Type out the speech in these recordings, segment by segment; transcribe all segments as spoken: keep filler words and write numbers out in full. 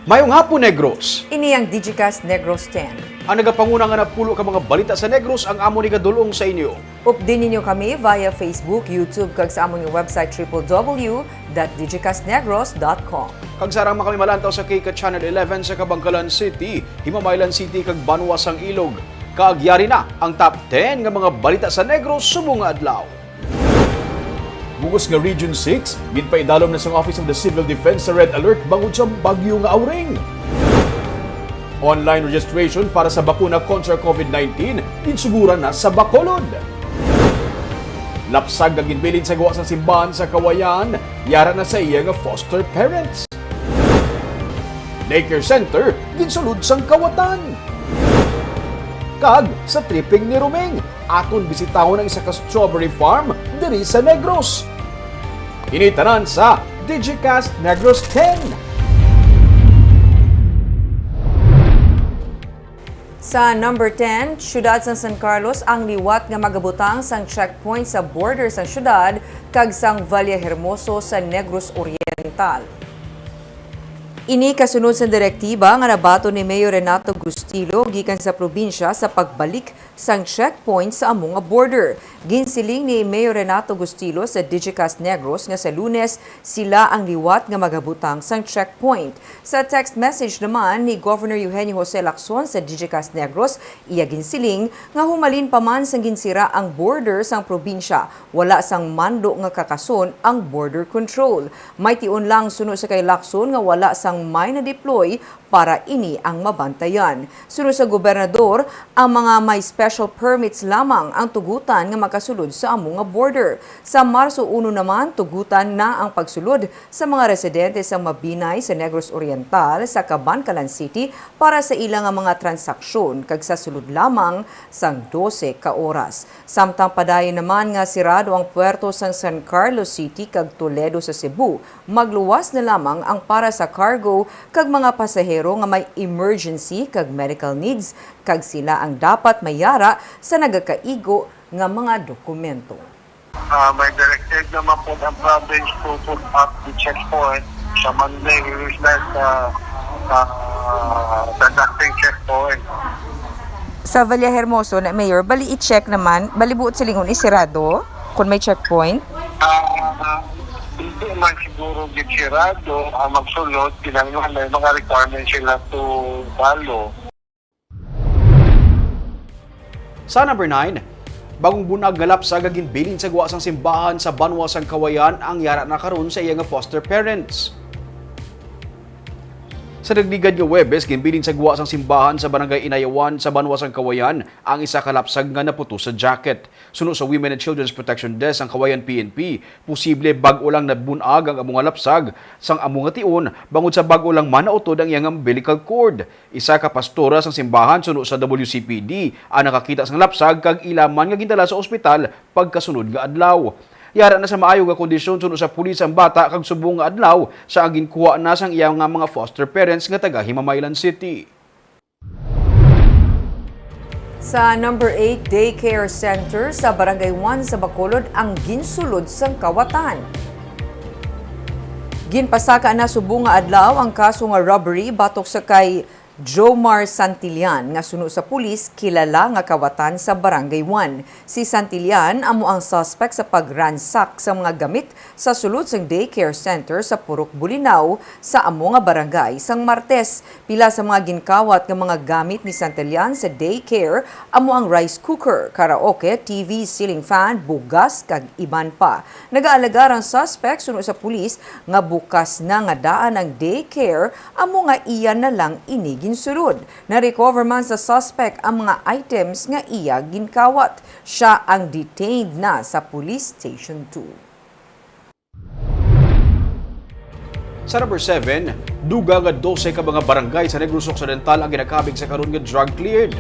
Mayong hapon, Negros! Ini ang Digicast Negros ten. Ang nagapanguna nga napulo ka mga balita sa Negros ang amon igadul-ong sa inyo. Updi ninyo kami via Facebook, YouTube, kag sa amon nga website, triple W dot digicastnegros dot com. Kag sarang man kami malantaw sa K K Channel eleven sa Kabankalan City, Himamaylan City, kag Banwa sang Ilog. Kag yari na ang top ten nga mga balita sa Negros subong nga adlaw. Bug-os nga Region six, ginpaidalom na sang Office of the Civil Defense sa Red Alert bangod sa bagyo nga Auring. Online registration para sa bakuna kontra COVID nineteen, ginsuguran na sa Bacolod. Lapsag nga ginbilin sa gwa sang simbahan sa Kawayan, yara na sa iya nga foster parents. Daycare center, ginsulod sang kawatan. Kag sa tripping ni Roming, aton bisitahon ang isa ka strawberry farm diri sa Negros. Ini tanan sa Digicast Negros ten. Sa number ten, siyudad sang San Carlos ang liwat nga magabutang sang checkpoint sa border sang siyudad kag sang Vallehermoso sa Negros Oriental. Ini kasunod sang direktiba nga nabaton ni Mayor Renato Gustilo gikan sa probinsya sa pagbalik sang checkpoint sa amo nga border. Ginsiling ni Mayor Renato Gustilo sa Digicast Negros nga sa Lunes sila ang liwat nga magabutang sang checkpoint. Sa text message naman ni Governor Eugenio Jose Lacson sa Digicast Negros, iya ginsiling nga humalin pa man sang ginsira ang border sang probinsya, wala sang mando nga kakason ang border control. May tion lang suno sa kay Lacson nga wala sang may na-deploy para ini ang mabantayan. Suno sa gobernador, ang mga may special permits lamang ang tugutan nga makasulod sa amo nga border. Sa Marso uno naman, tugutan na ang pagsulod sa mga residente sa Mabinay sa Negros Oriental sa Kabankalan City para sa ila nga mga transaksyon kag sa sulod lamang sang dose ka oras. Samtang padayon naman nga sirado ang puerto sang San Carlos City kag Toledo sa Cebu, magluwas na lamang ang para sa cargo kag mga pasahero nga may emergency kag medical needs, kag sila ang dapat mayara sa nagakaigo nga mga dokumento. Ah, may directive naman po ang province to put up the checkpoint sa Monday. We will start sa, ah, conducting checkpoint. Sa Vallehermoso na, Mayor, bali i-check naman, bali buot silingon isirado kung may checkpoint? Ah, hindi man siguro gitsirado ang magsulod, kinahanglan may mga requirements sila to follow. Sa number nine, bagong bunag nga lapsag nga ginbilin sa gwa sang simbahan sa Banwa sang Kawayan ang yara na karon sa iya nga foster parents. Sa nagligad nga Huwebes, ginbilin sa gwa sang simbahan sa Barangay Inayawan sa Banwa sang Kawayan ang isa ka lapsag nga naputos sa jacket. Suno sa Women and Children's Protection Desk sang Kawayan P N P, posible bag-o lang nabun-ag ang amo nga lapsag sang amo nga tion bangod sa bag-o lang man nautod ang iya nga umbilical cord. Isa ka pastora sang simbahan suno sa W C P D ang nakakita sang lapsag kag ila man nga gindala sa ospital pagkasunod nga adlaw. Yara na sa maayo nga kondisyon suno sa pulis ang bata kag subong nga adlaw sa ang ginkuha na sang iya nga mga foster parents nga taga Himamaylan City. Sa number eight, daycare center sa Barangay one sa Bacolod ang ginsulod sang kawatan. Ginpasaka na subong nga adlaw ang kaso nga robbery batok sa kay Jomar Santillan, nga suno sa pulis, kilala nga kawatan sa Barangay one. Si Santillan amo ang suspect sa pag-ransack sa mga gamit sa sulod sang daycare center sa Purok Bulinaw sa amo nga barangay sang Martes. Pila sa mga ginkawat nga mga gamit ni Santillan sa daycare amo ang rice cooker, karaoke, T V, ceiling fan, bugas, kag iban pa. Nagaalegar ang suspect suno sa pulis nga bukas na nga daan ang daycare, amo nga iya na lang ini ginsulod. Na-recover man sa suspect ang mga items nga iya ginkawat. Siya ang detained na sa Police Station two. Sa number seven, dugang nga dose ka mga barangay sa Negros Occidental ang ginakabig sa karon nga drug cleared.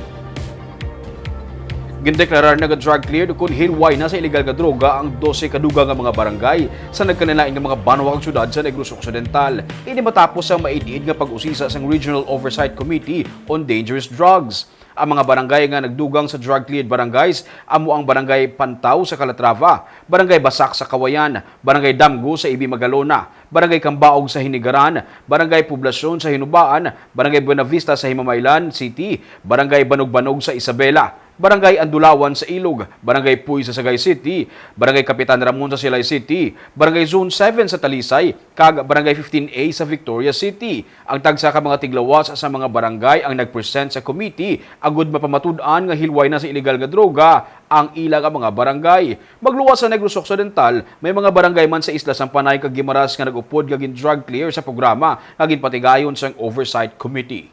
Gindeklarar na nga drug cleared ukon hinway na sa iligal nga droga ang dose ka dugang nga mga barangay sa nagkalain-lain nga mga banwa kag syudad sa Negros Occidental. Ini matapos ang maid-id nga pag-usisa sang Regional Oversight Committee on Dangerous Drugs. Ang mga barangay nga nagdugang sa drug-cleared barangays amo ang Barangay Pantaw sa Calatrava, Barangay Basak sa Kawayan, Barangay Damgo sa Ibi Magalona, Barangay Kambaog sa Hinigaran, Barangay Poblasyon sa Hinubaan, Barangay Buenavista sa Himamaylan City, Barangay Banogbanog sa Isabela, Barangay Andulawan sa Ilog, Barangay Puy sa Sagay City, Barangay Kapitan Ramon sa Silay City, Barangay Zone seven sa Talisay, kag Barangay fifteen A sa Victoria City. Ang tagsa ka mga tiglawas sa mga barangay ang nag-present sa committee agud mapamatud-an nga hilway na sa iligal nga droga ang ila nga mga barangay. Magluwas sa Negros Occidental, may mga barangay man sa Isla Sampanay kag Guimaras nga nag-upod nga gin-drug clear sa programa nga ginpatigayon sang Oversight Committee.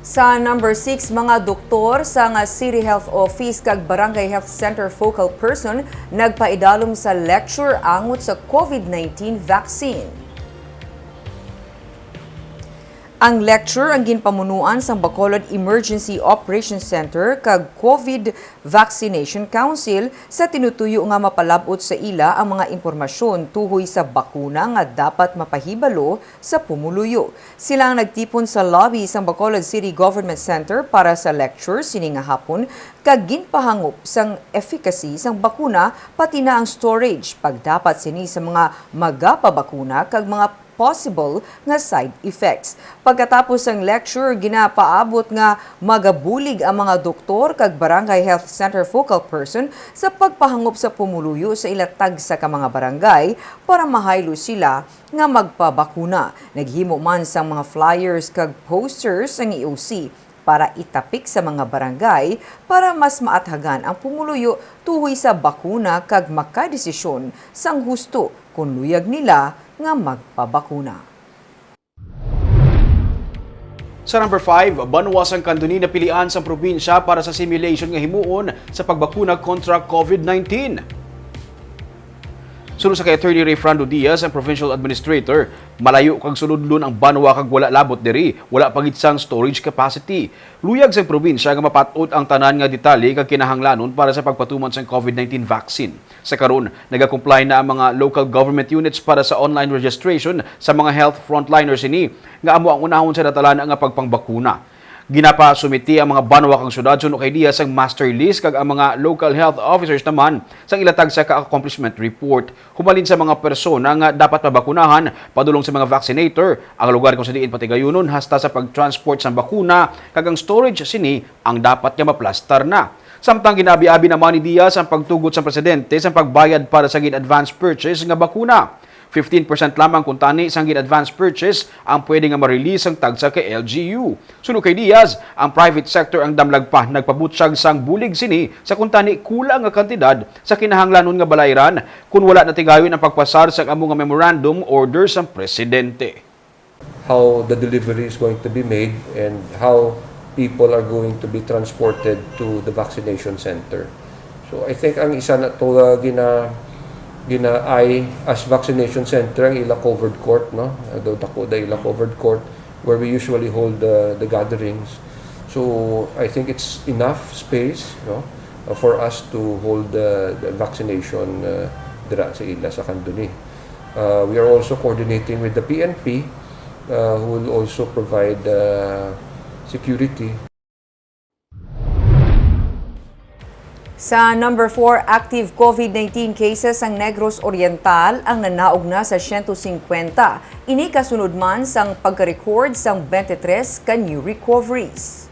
Sa number six, mga doktor sang City Health Office kag Barangay Health Center focal person nagpaidalom sa lecture angot sa COVID nineteen vaccine. Ang lecture ang ginpamunuan sang Bacolod Emergency Operations Center kag COVID Vaccination Council sa tinutuyo nga mapalab-ot sa ila ang mga impormasyon tuhoy sa bakuna nga dapat mapahibalo sa pumuluyo. Sila ang nagtipon sa lobby sang Bacolod City Government Center para sa lecture sini nga hapon kag ginpahangop sang efficacy sang bakuna, pati na ang storage, pagdapat sini sa mga magapabakuna kag mga possible nga side effects. Pagkatapos sang lecture, ginapaabot nga magabulig ang mga doktor kag Barangay Health Center focal person sa pagpahangop sa pumuluyo sa ila tagsa ka mga barangay para mahaylo sila nga magpabakuna. Naghimo man sang mga flyers kag posters ang E O C para itapik sa mga barangay para mas maathagan ang pumuluyo tuhoy sa bakuna kag makadesisyon sang husto kon luyag nila nga magpabakuna. Sa number five, banwa sang Candoni napilian sang probinsya para sa simulation nga himuon sa pagbakuna kontra COVID nineteen. Suno sa kay Attorney Rayfrando Diaz, ang provincial administrator, malayo kag sulodlon ang banwa kag wala labot diri, wala pa gid sang storage capacity. Luyag sang probinsya nga mapat-od ang tanan nga detalye kag kinahanglanon para sa pagpatuman sang COVID nineteen vaccine. Sa karon, nagakomply na ang mga local government units para sa online registration sa mga health frontliners ini, nga amo ang unahon sa natalana nga pagpangbakuna. Ginapasumiti ang mga banwa kag syudad suno kay Diaz sang master list kag ang mga local health officers naman sang ila tagsa ka accomplishment report. Humalin sa mga persona nga dapat mabakunahan, padulong sa mga vaccinator, ang lugar kung sa diin patigayunon hasta sa pag-transport sang bakuna kag ang storage sini ang dapat nga maplastar na. Samtang gin-abi-abi naman ni Diaz ang pagtugot sang presidente sang pagbayad para sa gin-advance purchase nga bakuna. Fifteen percent lamang kuntani sang gin-advance purchase ang pwede nga ma-release sang tagsa ka L G U. Suno kay Diaz, ang private sector ang damlag pa nagpabutyag sang bulig sini sa kuntani kulang nga kantidad sa kinahanglanon nga balayran kon wala natigayon ang pagpasar sang amo nga memorandum order sang presidente. How the delivery is going to be made and how people are going to be transported to the vaccination center. So I think ang isa na to nga gina ginaay as vaccination center ang ila covered court, no? Daw dako da ila covered court where we usually hold the, the gatherings. So I think it's enough space, no, uh, for us to hold the, the vaccination, uh, dira sa ila sa Candoni. Uh, we are also coordinating with the P N P, uh, who will also provide, uh, security. Sa number four, active COVID nineteen cases ang Negros Oriental ang nanaog na sa siyento singkwenta. Ini kasunod man sang pagka-record sang twenty-three ka new recoveries.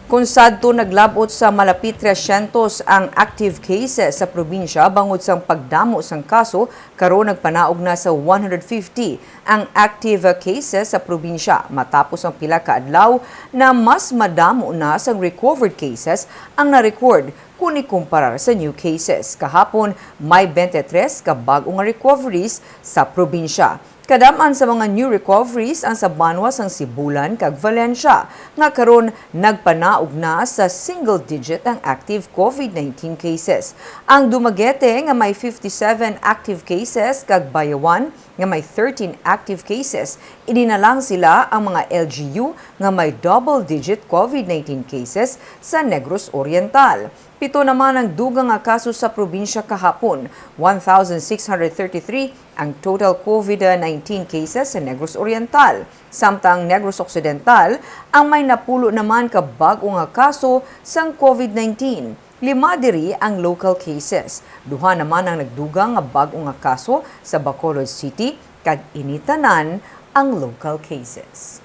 Kon sadto naglab-ot sa malapit trescientos ang active cases sa probinsya bangod sang pagdamo sang kaso, karon nagpanaog na sa one hundred fifty ang active cases sa probinsya matapos ang pila ka adlaw na mas madamo na sang recovered cases ang na-record kon ikumparar sa new cases. Kahapon, may twenty-three ka bag-o nga recoveries sa probinsya. Kadam-an sa mga new recoveries ang sa banwa sang Sibulan kag Valencia, nga karon nagpanaog na sa single digit ang active COVID nineteen cases. Ang Dumaguete nga may fifty-seven active cases kag Bayawan nga may thirteen active cases, ini na lang sila ang mga L G U nga may double digit COVID nineteen cases sa Negros Oriental. Pito naman ang dugang nga kaso sa probinsya kahapon, one thousand six hundred thirty-three Ang total COVID nineteen cases sa Negros Oriental, samtang Negros Occidental ang may napulo naman ka bag-o nga kaso sang COVID nineteen. Lima diri ang local cases. Duha naman ang nagdugang nga bag-o nga kaso sa Bacolod City, kag ini tanan ang local cases.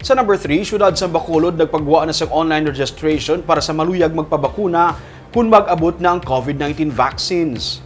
Sa number three, siyudad sang Bacolod nagpagwa na sang online registration para sa maluyag magpabakuna kon mag-abot na ang COVID nineteen vaccines.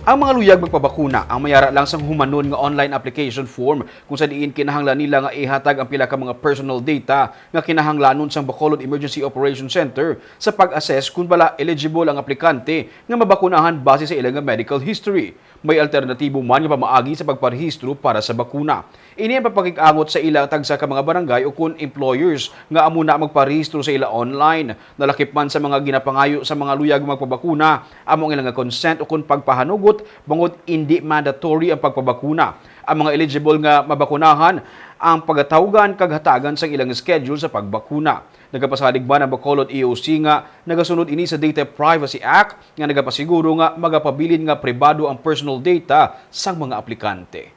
Ang mga luyag magpabakuna ang mayara lang sang humanon nga online application form kung sa diin kinahanglan nila nga ihatag ang pila ka mga personal data nga kinahanglanon sang Bacolod Emergency Operation Center sa pag-assess kon bala eligible ang aplikante nga mabakunahan base sa ila nga medical history. May alternatibo man nga pamaagi sa pagparehistro para sa bakuna. Ini ang pagpakig-angot sa ila tagsa ka mga barangay ukon employers nga amo na magparehistro sa ila online. Nalakip man sa mga ginapangayo sa mga luyag magpabakuna, amo ang ila nga consent ukon pagpahanugot bangod indi mandatory ang pagpabakuna. Ang mga eligible nga mabakunahan ang pagatawgan kag hatagan sang ilang schedule sa pagbakuna. Nagapasalig man ang Bacolod E O C nga nagasunod ini sa Data Privacy Act nga nagapasiguro nga magapabilin nga pribado ang personal data sang mga aplikante.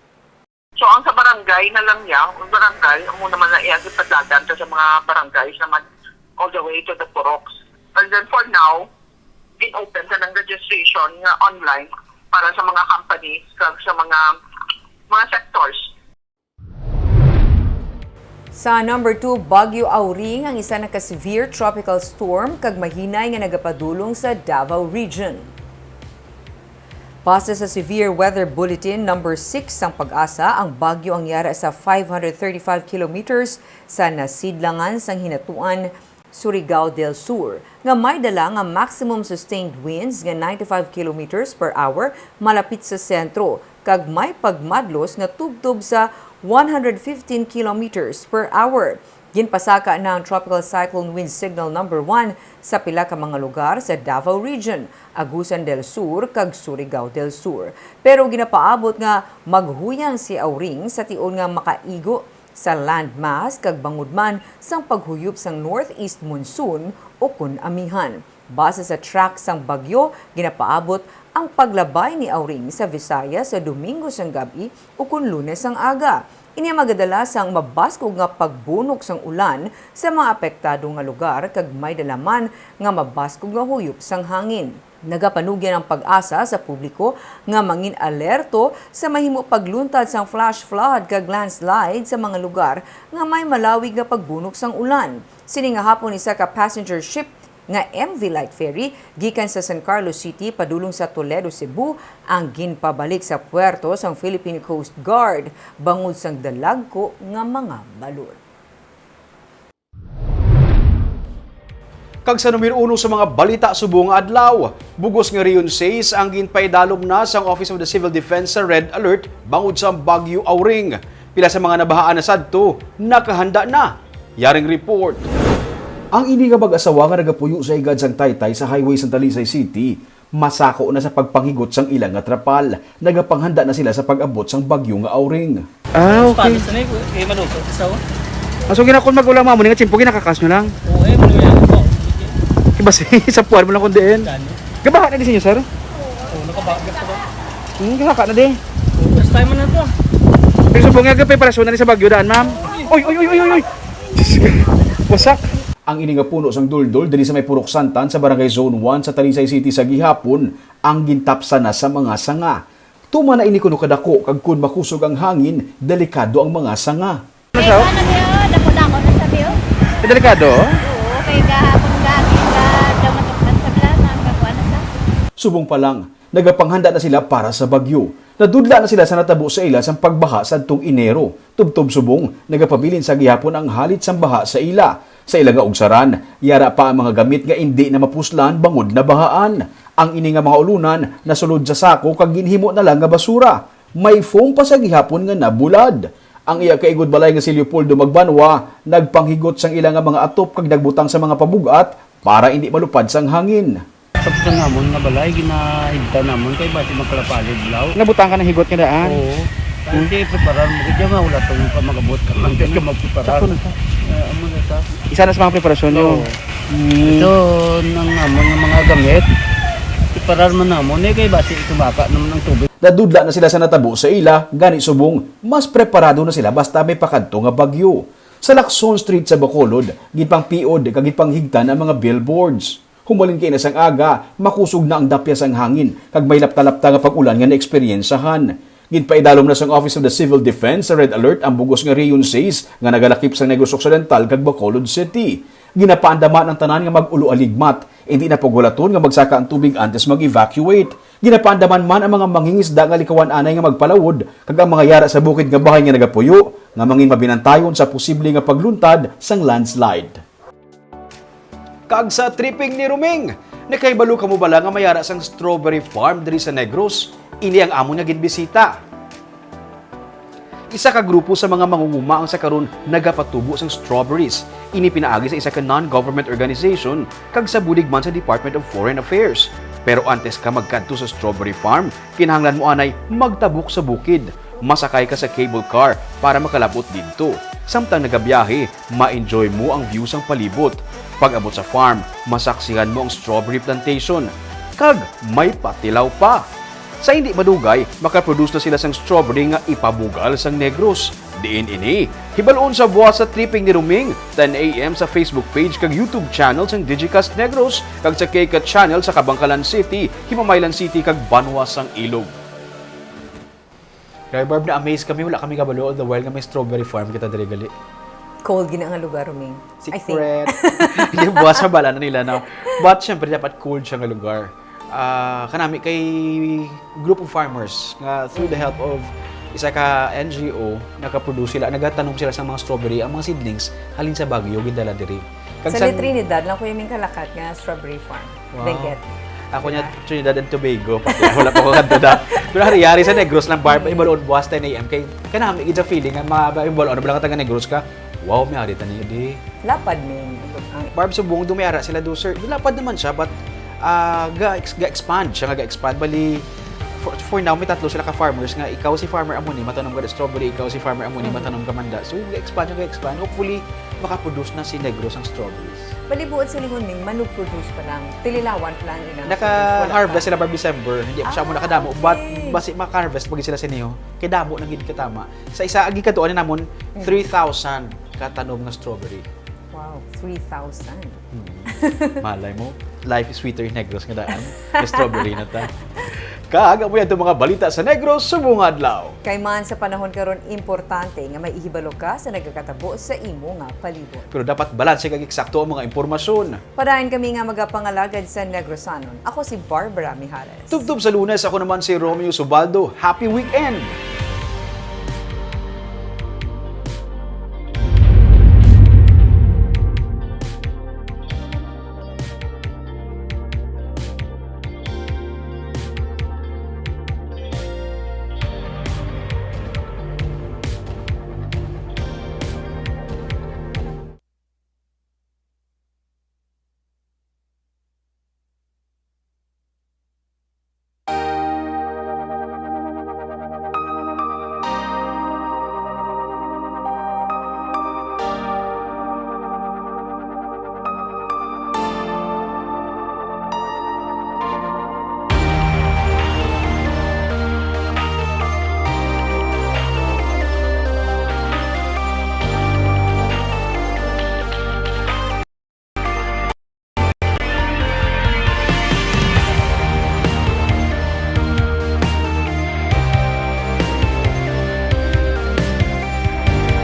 So, ang sa barangay na lang niya, ang barangay, amo naman na iya gipadagan ta sa mga barangay naman all the way to the Puroks. And then for now, gin-open ta ng registration nga online para sa mga companies kag sa mga mga sectors. Sa number two, Bagyo Auring ang isa na ka severe tropical storm kag mahinay nga nagapadulong sa Davao Region. Base sa Severe Weather Bulletin number six sang PAGASA, ang bagyo ang yara sa five hundred thirty-five kilometers sa nasidlangan sang Hinatuan, Surigao del Sur, nga may dala nga maximum sustained winds nga ninety-five kilometers per hour malapit sa sentro, kag may pagmadlos nga tubtob sa one hundred fifteen kilometers per hour. Ginpasaka na ang Tropical Cyclone Wind Signal number one sa pila ka mga lugar sa Davao Region, Agusan del Sur, kag Surigao del Sur. Pero ginapaabot nga maghuyang si Auring sa tion nga makaigo sa landmass kag bangod man sang paghuyop sang northeast monsoon ukon amihan. Base sa track sang bagyo, ginapaabot ang paglabay ni Auring sa Visayas sa Domingo sang gab-i ukon Lunes sang aga. Ini ang magadala sang mabaskog nga pagbunok sang ulan sa mga apektado nga lugar kag may dala man nga mabaskog nga huyop sang hangin. Nagapanugyan ang PAGASA sa publiko nga mangin-alerto sa mahimo pagluntad sang flash flood kag landslide sa mga lugar nga may malawig nga pagbunok sang ulan. Sini nga hapon, isa ka passenger ship nga M V Light Ferry gikan sa San Carlos City padulong sa Toledo, Cebu, ang ginpabalik sa puerto sang Philippine Coast Guard bangod sang dalagko nga mga balod. Kag sa numero uno sa mga balita subong nga adlaw, bugos nga Reyon sais ang ginpaidalom na sang Office of the Civil Defense sa Red Alert bangod sa Bagyo Auring. Pila sa mga nabahaan na sadto nakahanda na. Yaring report. Ang ini nga mag-asawa nga nagapuyo sa higad sang taytay sa highway sa Talisay City, masako na sa pagpanghigot sang ila nga trapal. Nagapanghanda na sila sa pag-abot sang bagyo nga Auring. Ah, okay. Spanish na eh, eh, maluto. Isa, oh. Ah, so ginakon mag-ulam mo, ni nga tiyempo ginakakas nyo lang? Oo, eh, maluto yan. Oo. Iba si, sa puwan mo lang kung diin. Gani. Gabaha na di sa inyo, sir? Oo, nakabaha na to. Hmm, gahaka na di. First time na to. Pero subong nga, preparasyon na ni sa bagyo daan, ma'am. Oy, oy, oy, oy, oy, oy. Diyos ko. Wasak. Ang ini nga puno sang duldol diri sa may Purok Santan sa Barangay Zone one sa Talisay City sa gihapon ang gintapsan na sa mga sanga. Tuman na ini kuno kadako kag kun makusog ang hangin, delikado ang mga sanga. Ano siya? Ano niyo? Damo-damo na sa biyo. Eh, delikado? Oo, kay gahapon gagi ka daw matukdan sa blanang, kakuha na sa. Subong pa lang, nagapanghanda na sila para sa bagyo. Nadudla na sila sa natabo sa ila sang pagbaha sadtong Enero. Tubtob subong, nagapabilin sa gihapon ang halit sang baha sa ila. Sa ila nga ugsaran, yara pa ang mga gamit nga indi na mapuslan bangod nabahaan. Ang ini nga mga ulunan nasulod sa sako kag ginhimo na lang nga basura. May foam pa sa gihapon nga nabulad. Ang iya kaigod balay nga si Leopoldo Magbanwa nagpanghigot sang ila nga mga atop kag nagbutang sa mga pabug-at para indi malupad sang hangin. Tapos ang amon nga balay, ginahigda namon kay basi magkalapalid law. Nabutang ka ng higot nga daan? Oo. Kasi preparar mo, kaya nga wala tong pa mag-abot ka man, kaya magpreparar. Sakto na siya. Eh, amo na siya. Isa na sa mga preparasyon niyo. Oo. Hmm. Ito nang amon nga mga gamit. Parar man namon eh, kay basi tumaka naman ang tubig. Nadudla na sila sa natabo sa ila, gani subong mas preparado na sila basta may pakadto nga bagyo. Sa Lacson Street sa Bacolod, gipangpiod kag gipanghigtan ang mga billboards. Humalin kay na sang aga, makusog na ang dapya sang hangin kag may lapta-lapta nga pag-ulan nga naeksperiyensahan. Ginpaidalom na sang Office of the Civil Defense sa Red Alert ang bug-os nga Region six nga nagalakip sang Negros Occidental kag Bacolod City. Ginapaandaman ang tanan nga mag-ulo aligmat, indi na pagwalaton nga magsaka ang tubig antes mag-evacuate. Ginapaandaman man ang mga mangingisda nga likawan anay nga magpalawod kag ang mga yara sa bukid nga bahin nga nagapuyo nga mangin mabinantayon sa posible nga pagluntad sang landslide. Kag sa tripping ni Ruming, nakahibalo kamo bala nga may ara sang strawberry farm diri sa Negros? Ini ang amon nga ginbisita. Isa ka grupo sa mga mangunguma ang sa karon nagapatubo sang strawberries. Ini pinaagi sa isa ka non-government organization kag sa bulig man sa Department of Foreign Affairs. Pero antes ka magkadto sa strawberry farm, kinahanglan mo anay magtabok sa bukid. Masakay ka sa cable car para makalabot didto. Samtang nagabiyahe, ma-enjoy mo ang view sang palibot. Pag-abot sa farm, masaksihan mo ang strawberry plantation. Kag may patilaw pa. Sa hindi madugay, makaproduce na sila sang strawberry nga ipabugal sang Negros. Diin ini? Hibalon sa buwas sa tripping ni Ruming, ten a m sa Facebook page kag YouTube channel sang Digicast Negros, kag sa K cat channel sa Kabankalan City, Himamaylan City, kag Banwa sang Ilog. Kay Barb, na-amaze kami, wala kami kabalo all the while nga may strawberry farm kita diri gali. Cold gina nga lugar, Ruming. I think. Secret. Hindi, buwas sa bala na nila, no? But, syempre, dapat cold siya nga lugar. Ah, kanami kay group of farmers nga through the help of isa ka N G O, nakaproduce sila, nagatanom sila sa mga strawberry, ang mga seedlings, halin sa Baguio, gindala diri. Kag Sa san- Trinidad lang, Kuya Ming, kalakat nga strawberry farm. Wow. Benguet. Ako niya, Diba? Trinidad and Tobago, pati wala pa ko kadto da. Pero hari-hari sa Negros lang, Barb, ibalon buwas ten a m. Kay, kanami, it's a feeling, nga ma-, ibalon, ano ba lang ka taga Negros ka? Wow, may ari tayo di. Lapad, Ming. Ang Barb, subong, dumayara sila do, sir. Lapad naman siya, but, ah, ga-, ga-expand siya, nga ga-expand. Bali, for, for now, may tatlo sila ka farmers nga ikaw si farmer amo ni, matanom ka strawberry, ikaw si farmer amo ni, Mhm. matanom ka manda. So, ga-expand siya, ga-expand. Hopefully, makaproduce na si Negros ang strawberries. Bali, buot silingon, Ming, manug-produce pa lang. Tililawan pa lang ilang produce, wala pa. Naka-harvest sila by December. Hindi pa siya Ah, muna kadamo. But okay. basi maka-harvest pa gid sila sa inyo. Kay damo na gid katama. Sa isa, agi kadto, ano namon, Mm. three thousand ka tanom nga strawberry. Wow, three thousand. Hmm. Malay mo, life is sweeter in Negros nga daan. May strawberry na ta. Kag amo yan itong mga balita sa Negros subong adlaw. Kay man sa panahon karon, importante nga may ihibalo ka sa nagakatabo sa imo nga palibot. Pero dapat balanse kag eksakto ang mga impormasyon. Padayon kami nga magapangalagad sa Negrosanon. Ako si Barbara Mijares. Tubtob sa Lunes, ako naman si Romeo Subaldo. Happy weekend!